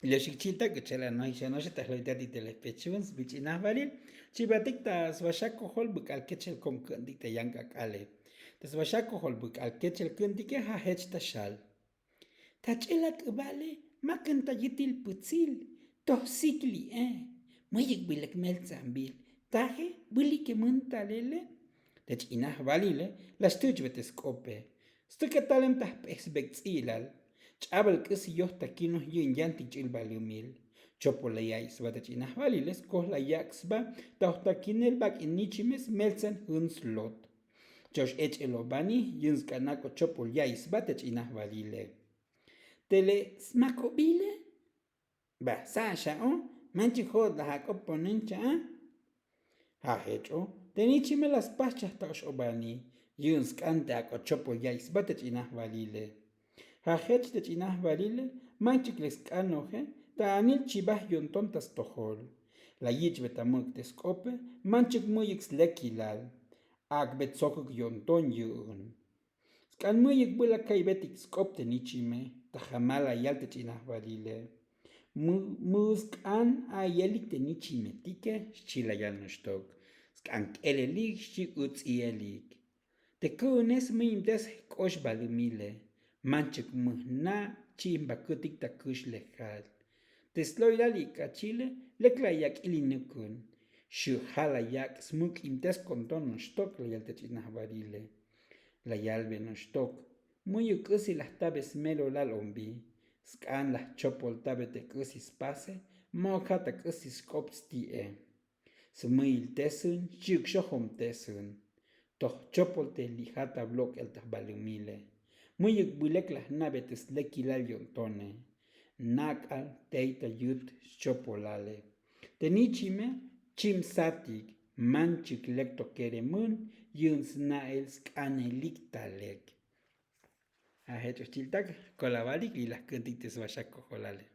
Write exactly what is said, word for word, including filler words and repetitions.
Lioxik chiltak uchel anoix anoxe ta jloytatik te le pechun sbich'inaj balil. Chibatik ta sbaxakojol buk'al kechel kom ku'untik ta yan k'ak'ale. Te sbaxakojol buk'al kechel ku'untike ja' jech ta xal. Ta ch'el ak'ubale, makan ta yitil putsil, toj sikli'e, muyik bilek meltzanbil, taje, bulike muntalele. Te ch'inaj balile la xtuchbe te sk'ope. Stuke talem ta jp'ej sbek ts'i'ilal. Ch'abal k'usi yoj ta kinoj yu'un yantik ch'ul balumil. Chopol la ya'iy sba te ch'inaj balile, skoj la yak' sba ta jtakinel bak'in nichime smeltzen jun slot. Chox ech'eloj bani yu'un sk'an ak'o chopol ya'iy sba te ch'inaj balile. Tele smakobile. Ba sa' xa'o, manchik jo'ot la jak'oponen cha'a. Ja' jech'o, te nichime la spajchaj ta ox'obani yu'un sk'an te ak'o chopol ya'iy sba te ch'inaj balile. Ja' jech te ch'inaj balile, manchik lek sk'anoje ta anil chibaj yo'nton ta stojol. La yich'be ta muk' te sk'ope, manchik mu'yuk slekilal. Ak'be tsokuk yo'nton yu'un. Sk'an mu'yuk bu la ka'iybetik sk'op te nichime, ta jamal la yal te ch'inaj balile. Mu sk'an ayelik te nichimetike, xchi la yal noxtok. Sk'an k'elelik, xchi uts'iyelik. Te ku'une smu'yimtes jk'ox balumile, manchuk mu jna' chi'in bakutik ta kuxlejal. Te slo'ilal ik'achile lek la yak' ilinukun. Xu' ja' la yak' smuk'imtes konton noxtok, la yal te ch'inaj balile. La yalbe noxtok, mu'yuk k'usi la jtabe smelolal on bi. Sk'an la jchopoltabe te k'usi spase, ma'uk ja' ta k'usi sk'op sti'e. Smuyiltesün, xchi'uk xojomtesün. Toj chopolte li' ja' ta blok'el ta jbalumile. Mu'yuk bu lek la jna'be te slekilal yo'ntone. Nak'al tey ta yut schopolale. Te nichime chim satik, manchuk lek to keremün yu'un sna'el sk'anelik ta lek. Ja' jech' ojchiltak, kolabalik li' la jku'untik te sba xakojolale.